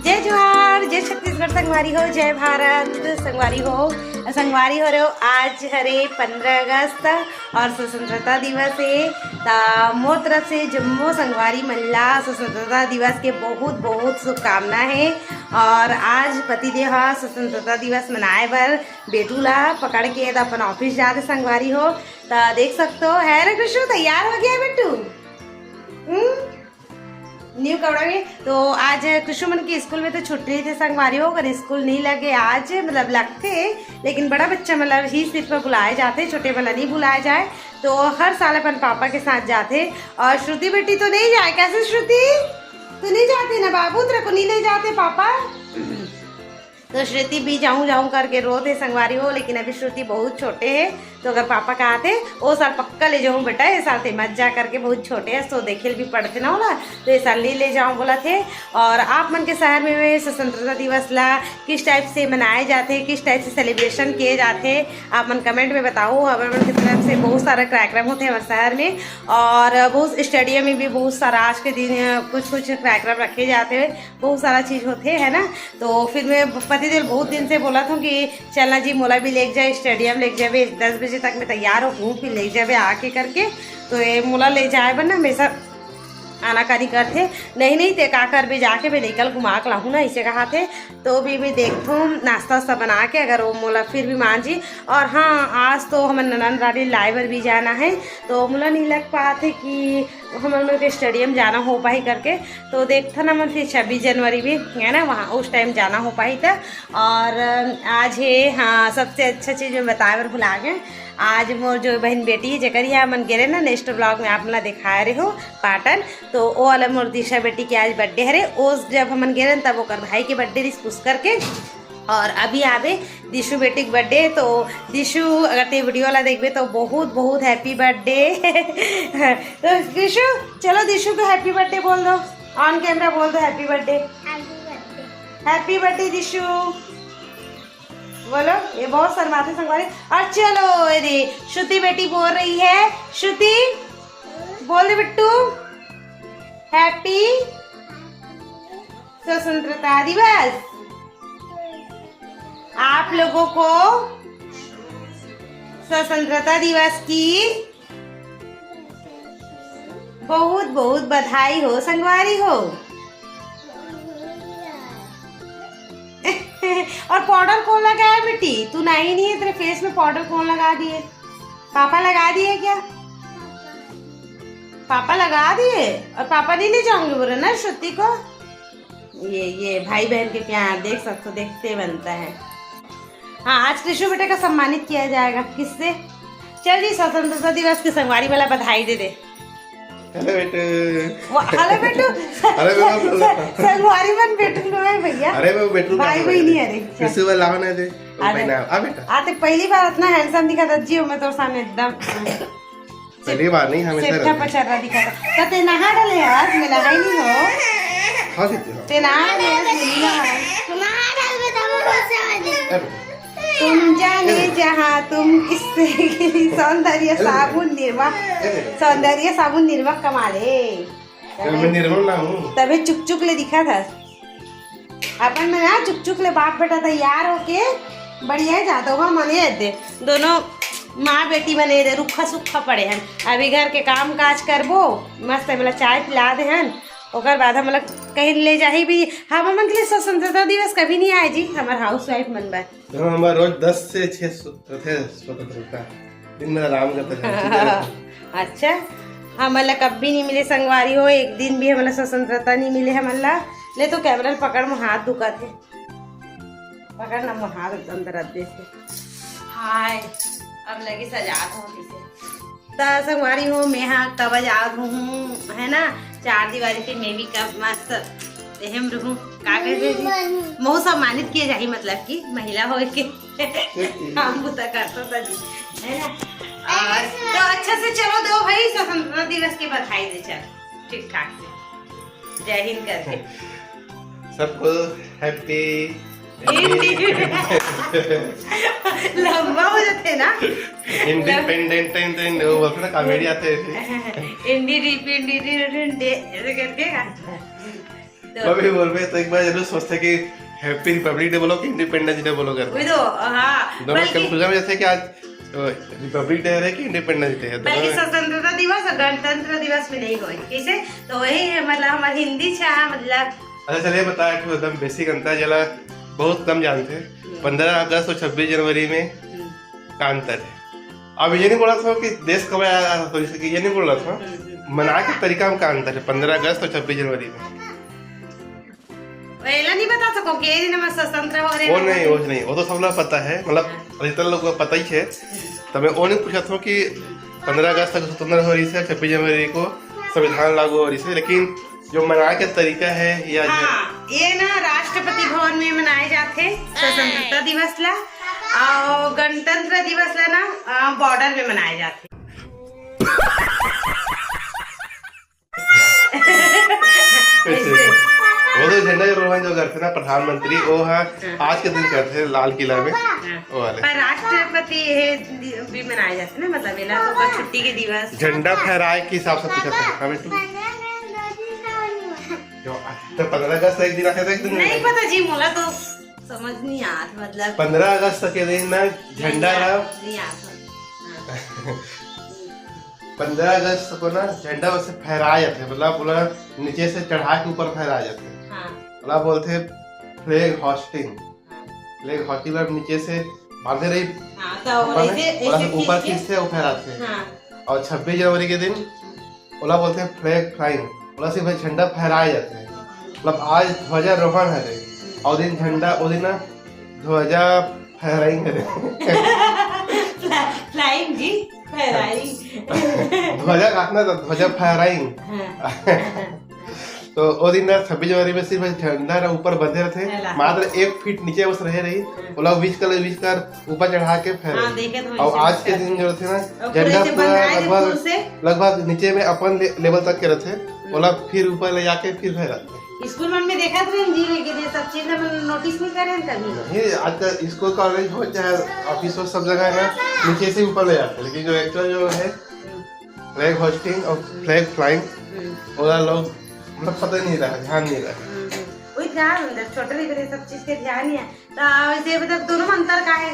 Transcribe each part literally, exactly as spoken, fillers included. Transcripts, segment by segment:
जय जोहार, जय छत्तीसगढ़ संगवारी हो, जय भारत संगवारी हो। संगवारी हो रे हो, आज हरे पंद्रह अगस्त और स्वतंत्रता दिवस हे। त मोर तरफ से जम्मो संगवारी मन ला स्वतंत्रता दिवस के बहुत बहुत शुभकामना हे। और आज पतिदेव ह स्वतंत्रता दिवस मनाए बर बेटू ला पकड़ के त अपन ऑफिस जात हे संगवारी हो। त देख सकते हो, है रे कृषु, तैयार हो गया बेटू? हम्म? न्यू कपड़ा में। तो आज कृषु मन के स्कूल में तो छुट्टी थे संगवारी हो, अगर स्कूल नहीं लगे आज, मतलब लगते, लेकिन बड़ा बच्चा मतलब ही सिर्फ बुलाए जाते, छोटे वाला नहीं बुलाए जाए। तो हर साल अपन पापा के साथ जाते। और श्रुति बेटी तो नहीं जाए, कैसे श्रुति? तू नहीं जाती ना बाबू, तेरे को नहीं ले जाते पापा? तो श्रुति भी जाऊं जाऊं करके रोत हे संगवारी हो, लेकिन अभी श्रुति बहुत छोटे हे, तो अगर पापा कहा थे, ओ साल पक्का ले जाऊं बेटा, ये साल ते मत जा करके, बहुत छोटे हे, तो देखे भी पड़ते ना होला, तो ये साल नहीं ले जाऊं बोला थे। और आप मन के शहर में, में स्वतंत्रता दिवस ला किस टाइप से मनाए जाते, किस टाइप से सेलिब्रेशन किए जाते, आप मन कमेंट में बताओ। हमर मन की तरफ से बहुत सारा कार्यक्रम होते हैं हमारे शहर में, और बहुत स्टेडियम में भी बहुत सारा आज के दिन कुछ कुछ कार्यक्रम रखे जाते हैं। बहुत सारा चीज होते है ना। तो फिर मैं पतिदेव बहुत दिन से बोला था कि चलना जी, मोला भी लेके जाए, स्टेडियम लेके जावे, दस बजे तक मैं तैयार हो हूँ, फिर लेके जावे आके करके। तो ये मोला ले जाए बर ना हमेशा आनाकानी करथे, नहीं नहीं ते का करबे, जाके मैं लइका ल घुमा के लाहूँ ना, ऐसे कहा थे। तो भी मैं देखथूँ नाश्ता वास्ता बना के, अगर वो मोला फिर भी मान जी। और हाँ, आज तो हमर ननंद रानी लाए बर भी जाना है, तो मोला नहीं लग पाते कि हमर मन के स्टेडियम जाना हो पाही करके। तो देखथन हमन फिर छब्बीस जनवरी भी, है ना, वहाँ उस टाइम जाना हो पाही त। और आज हे, हाँ, सबसे अच्छा चीज मैं बताए बर भुला गए। आज मोर जो बहन बेटी हे, जेकर यहाँ हमन गेरे ना, नेक्स्ट ब्लॉग में आप मन ला दिखाए रहे हो पाटन, तो वो वाला मोर दिशा बेटी के आज बर्थडे हरे। ओ जब हमन गेरे न, तब ओकर भाई के बर्थडे रिस पुस करके। और अभी आबे दिशु बेटी के बर्थडे। तो दिशु, अगर ते वीडियो ला देखबे तो बहुत बहुत हैप्पी बर्थडे। तो दिशु, चलो दिशु को हैप्पी बर्थडे बोल दो, ऑन कैमरा बोल दो हैप्पी बर्थडे। हैप्पी बर्थडे दिशु, बोलो। ये बहुत शर्माते संगवारी। और चलो, ये दे, श्रुति बेटी बोल रही है। श्रुति, बोल दे बिट्टू, हैप्पी स्वतंत्रता दिवस। आप लोगों को स्वतंत्रता दिवस की बहुत बहुत बधाई हो संगवारी हो। और पाउडर कौन लगाया बेटी? तू नहीं, नहीं है, तेरे फेस में पाउडर कौन लगा दिए? पापा लगा दिए क्या? पापा लगा दिए। और पापा नहीं ले जाओगे बोले ना श्रुति को। ये ये भाई बहन के प्यार देख सकते हो, देखते बनता है। हाँ, आज कृषु बेटे का सम्मानित किया जाएगा। किससे? चल जी, स्वतंत्रता दिवस की संगवारी वाला बधाई दे दे। हेलो बेटू। हेलो बेटू। अरे बेटू। संगवारी मन बेटू नो है भैया। अरे वो बेटू भाई बहनी। अरे कृषु वाला होना दे। अरे आ बेटा, आते पहली बार इतना हैंडसम दिखा था जियो मैं तो सामने एकदम। पहली बार नहीं, हमेशा सेठा रहता है। पचर्रा दिखा था। तो ते नहा डाले आज, मैं नहाई नहीं हो। हाँ, दीदी, हाँ। ते नहा डाले आज, मैं नहीं नहा। नहा डाल में तब बहुत समझ। अरे। तुम जाने जहाँ तुम किससे। सौंदर्य साबुन निर्मा, अरे। सौंदर्य साबुन निर्मा कमाले। तो मैं निर्मल ना हूँ। तभी चुक चुक ले दिखा था। अपन में ना चुक चुक ले बाप बेटा तैयार होके बढ़िया जात होगा मने दे। दोनों माँ बेटी बने दे, रुखा सुखा पड़े हन। अभी घर के काम काज करबो, मस्त हमला चाय पिला दे हन, ओकर बाद हमला कहीं ले जाही भी। हम हमन के लिए स्वतंत्रता दिवस कभी नहीं आए जी, हमार हाउस वाइफ मन बर। तो हमार रोज दस से छह सु-, रथे स्वतंत्रता। दिन में आराम करते हैं। अच्छा, हमन ला कभी नहीं मिले संगवारी हो, एक दिन भी हमन ला स्वतंत्रता नहीं मिले हमन ला। ले तो कैमरा ल पकड़, मोर हाथ दुखत हे, पकड़ ना, मोर हाथ एकदम दर्द देथे। हाय, अब लगे सजात हो किसे। त संगवारी हो, मैं हा कब जात हूँ, है ना, चार दीवारी के मैं भी कब मस्त एहम रहूँ, का कहते जी, महू सम्मानित किए जाही, मतलब कि महिला होए के काम बुता करता था जी, है ना। और तो अच्छा से चलो दो भाई, स्वतंत्रता दिवस के बधाई दे, चल ठीक ठाक से जय हिंद करके। सबको हैप्पी इंडी-, लंबा हो जाते ना। इंडिपेंडेंट टाइम तो इन-, वो अपना कॉमेडी आते हैं। इंडी डी पी, इंडी डी डे, ऐसे करके। तो कभी बोलबे तो एक बार जरूर सोचथे कि Happy Republic Day बोलो कि Independence Day बोलो करके। वही तो, हाँ, दोनों बल्कि कंफ्यूजन में जैसे कि आज रिपब्लिक डे है कि इंडिपेंडेंस डे है, तो बल्कि स्वतंत्रता दिवस और गणतंत्र दिवस में नहीं होए। कैसे? तो वही है, मतलब, हमारे हिंदी छा, मतलब। अच्छा, चलिए, बता, एक ठो एकदम बेसिक अंतर, जेला बहुत कम जानते हैं। हम्म। पंद्रह अगस्त और छब्बीस जनवरी में हम्म। का अंतर है? अब ये नहीं बोला था कि देश कब आया, तो जैसे कि ये नहीं बोला था, हम्म, हम्म। मना के तरीका में का अंतर है पंद्रह अगस्त और छब्बीस जनवरी में? एला नहीं बता सको कि ये दिन में स्वतंत्र हो रहे वो हैं। नहीं, वो नहीं, वो तो सब लोग पता है, मतलब, हाँ। अधिकतर लोग को पता ही है। हम्म। तो मैं वो नहीं पूछा था कि पंद्रह अगस्त तक स्वतंत्र हो रही है, छब्बीस जनवरी को संविधान लागू हो रही है, लेकिन जो मनाए के तरीका है या जो हाँ, ये ना राष्ट्रपति भवन में मनाए जाते स्वतंत्रता दिवस ला, और गणतंत्र दिवस ला ना, अ, बॉर्डर में मनाए जाते। वो तो झंडा रोहन जो करते ना प्रधानमंत्री, वो हाँ हाँ। आज के दिन करते हैं लाल किला में, हाँ। वो वाले। पर राष्ट्रपति ये भी मनाए जाते ना, मतलब, एला तो ओकर छुट्टी के दिवस। झंडा फहराए के हिसाब से पूछा था हमें तू। जो, तो पंद्रह अगस्त एक दिन आते तो एक दिन नहीं नहीं। पता जी, मोला तो समझ नहीं आत, मतलब। पंद्रह अगस्त के दिन ना झंडा नहीं ला आत, नहीं आत। हाँ। पंद्रह अगस्त को ना झंडा वैसे फहराया जाता है, मतलब, पूरा नीचे से चढ़ा के ऊपर फहराया जाता है। हाँ। ओला बोलते हैं फ्लैग होस्टिंग। हाँ। फ्लैग होस्टिंग, मतलब, नीचे से बांधे रही हाँ, तो अपन, वैसे, ओला ऐसे ऊपर खींच के खींचते हैं, वो फहराते हैं। हाँ। और छब्बीस जनवरी के दिन ओला बोलते हैं फ्लैग फ्लाइंग, ओला सिर्फ झंडा फहराए जाते हैं। मतलब, आज ध्वजारोहण है रे, और दिन झंडा, वो दिन ना ध्वजा फहराइंग है रे। फ्ला-, फ्लाइंग जी, फहराइंग। ध्वजा काटना था, ध्वजा फहराइंग। हाँ। तो वो दिन ना छब्बीस जनवरी में सिर्फ झंडा ना ऊपर बंधे रहते हैं, हाँ। मात्र एक फीट नीचे बस रहे रही, हाँ। ओला विच कर, विच कर ऊपर चढ़ा के फहरे। हाँ, देखे तो और वैसे आज के वैसे दिन जो थे ना, और झंडा पूरे से पूरा बंधाए थे लगभग, फूल से। लगभग नीचे में अपन ले-, लेवल तक के रहते, हम्म। ओला फिर ऊपर ले जाके फिर फहराते। स्कूल मन में देखत रहे जी, लेकिन ये सब चीज ला मन नोटिस नहीं करे कभी। नहीं, आजकल स्कूल कॉलेज हो चाहे ऑफिस हो, सब जगह है ना, नीचे से ऊपर ले जाते हैं, लेकिन जो एक्चुअल जो है, हम्म। फ्लैग होस्टिंग और फ्लैग फ्लाइंग, हम्म। ओला लोग, मतलब, पता ही नहीं रहा, ध्यान नहीं रहा। हम्म, हम्म। वही ध्यान, मतलब, छोटे रहिबे तो ये सब चीज के ध्यान नहीं है। तो वैसे, मतलब, दोनों में अंतर का है?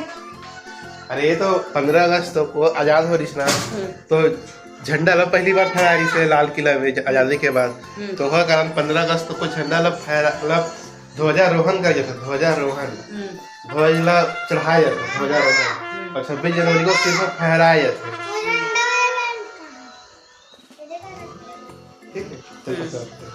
अरे, ये तो पंद्रह अगस्त को आजाद हो रही ना, हम्म। तो झंडा ला पहली बार फहरा रही से लाल किला में ज-, आजादी के बाद। हम्म। तो ओकर कारण पंद्रह अगस्त को झंडा ला फहरा, मतलब, ध्वजारोहण कर जाता, ध्वजारोहण। हम्म। ध्वज ला चढ़ाया जाता, ध्वजारोहण। हम्म। और छब्बीस जनवरी को सिर्फ फहराया जाता। ठीक है, चलो, हम्म। चलो।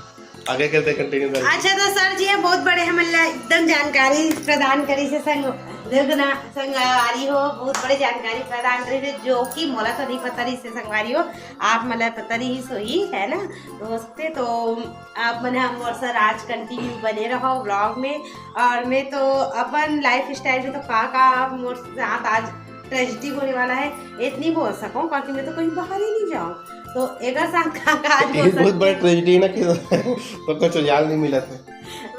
आगे के लिए कंटिन्यू करेंगे। अच्छा, तो सर जी है बहुत बड़े हमन ला एकदम जानकारी प्रदान करी से संग, देखना संगवारी हो, बहुत बड़े जानकारी प्रदान करी से, जो कि मोला तो नहीं पता रही से संगवारी हो, आप मन ला पता रही सोई है ना दोस्ते। तो आप मन ह मोर साथ आज कंटिन्यू बने रहो व्लॉग में। और मैं तो अपन लाइफस्टाइल में तो का का मोर साथ आज ट्रेजेडी होने वाला है, ये तो नहीं बोल सकूं, क्योंकि मैं तो कहीं बाहर ही नहीं जाऊं। तो एकर साथ का, का आज ये बोल बहुत सकते बड़ा हैं? ट्रेजेडी है ना कि तो कुछ जाल नहीं मिला था।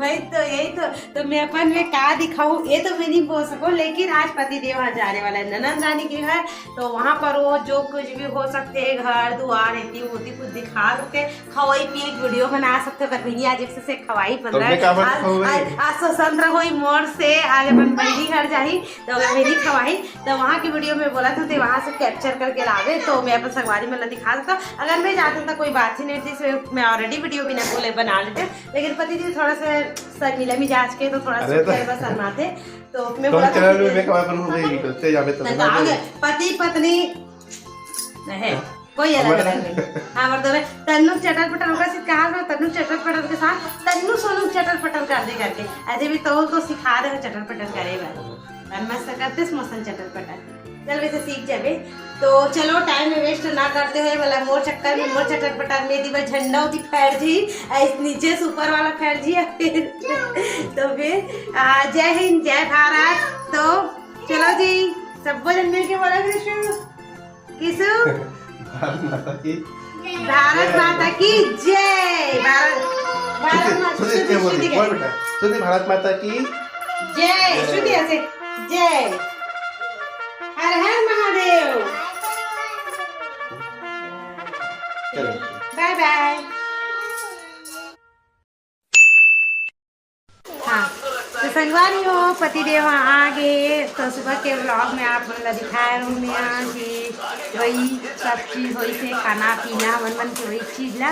वही तो, यही तो, तो मैं अपन में का दिखाऊं, ये तो मैं नहीं बोल सकूं, लेकिन आज पति देव ह जाने वाला है ननंद रानी के घर, तो वहां पर वो जो कुछ भी हो सकते हैं, घर दुआर, इतनी होती कुछ दिखा सकते हैं, खवाई पिए की वीडियो बना सकते हो। अगर बहिनी आज एक से खवाई तो पंद्रह, मैं का बना आज, खवाई? आज, आज स्वतंत्र होई मोर से, आज अपन बहिनी घर जाही, तो अगर बहिनी खवाही, तो वहाँ की वीडियो में बोला था, तो वहाँ से कैप्चर करके लावे, तो मैं अपन संगवारी में दिखा सकता हूँ। अगर मैं जाता तो कोई बात ही नहीं थी, इसमें मैं ऑलरेडी वीडियो बिना बोले बना लेते, लेकिन पति जी थोड़ा सा शर्मीला मिजाज के, तो थोड़ा अरे सा तो शर्माते, तो मैं तो बोला था चैनल में कि मैं खवाई बनूंगा, ये तो ते जावे तो तो बना कहाँ दे। गए? पति पत्नी नहीं। कोई अलग हमारे अलग नहीं। हाँ, और दोनों तन्नू चटर पटर होगा, सिर्फ कहा था, तन्नू चटर पटर के साथ, तन्नू सोनू चटर पटर कर दे करके। ऐसे भी तो, तो सिखा दे चटर पटर करे बार। और मस्त करते मौसम चटर पटर। चल, वैसे सीख जाबे। तो चलो, टाइम वेस्ट ना करते हुए, वाला मोर चक्कर में, मोर चटर पटर में दिवा झंडा होती फैल जी, ऐस नीचे से ऊपर वाला फैल जी। तो फिर, आ, जय हिंद, जय भारत। तो चलो जी, सब जन मिल के बोला कृष्ण। किसु? भारत माता की। भारत माता की जय। भारत, भारत श्रुति, माता श्रुति, श्रुति, क्या बोल श्रुति रही? बोल बेटा। श्रुति, भारत माता की जय। जय। श्रुति ऐसे, जय। हर हर महादेव। चलो। बाय बाय। हाँ, तो संगवारी हो, पतिदेव आ गे। तो सुबह के vlog में आप मन ला दिखाए रहूँ मैं कि वही सब चीज होइस हे, खाना पीना, हमन मन के वही चीज ला।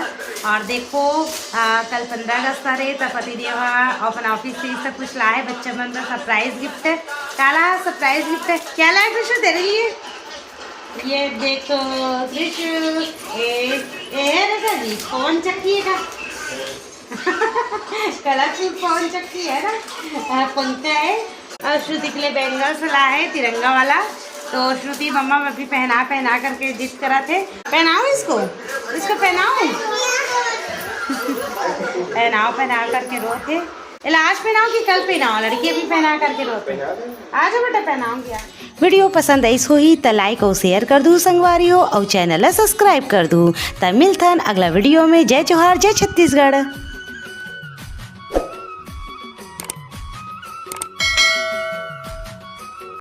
और देखो, आ, कल पंद्रह अगस्त हरे, त पतिदेव ह अपन office से सब कुछ लाए, बच्चा मन बर surprise gift। काला surprise gift? क्या लाए खुशू तेरे लिए? ये देखो खुशू, ए, ए रे दादी, पवन चक्की हे का? Colourful पवन चक्की हे ना, आ, पंखा हे। और श्रुति के लिए bangles लाए हे, तिरंगा वाला। तो श्रुति मम्मा अभी पहना पहना करके जिद करत हे। पहनाओ इसको, इसको पहनाओ। पहनाओ, पहना करके रोत हे। एला आज पहनाओ कि कल पहनाओ? लड़की अभी पहना करके रोत हे। आ जा बेटा, पहनाऊंगी आज। Video पसंद आइस होही त like अउ share कर दू संगवारी हो, अउ channel ला subscribe कर दू। त मिलथन अगला video में। जय जोहार, जय छत्तीसगढ़।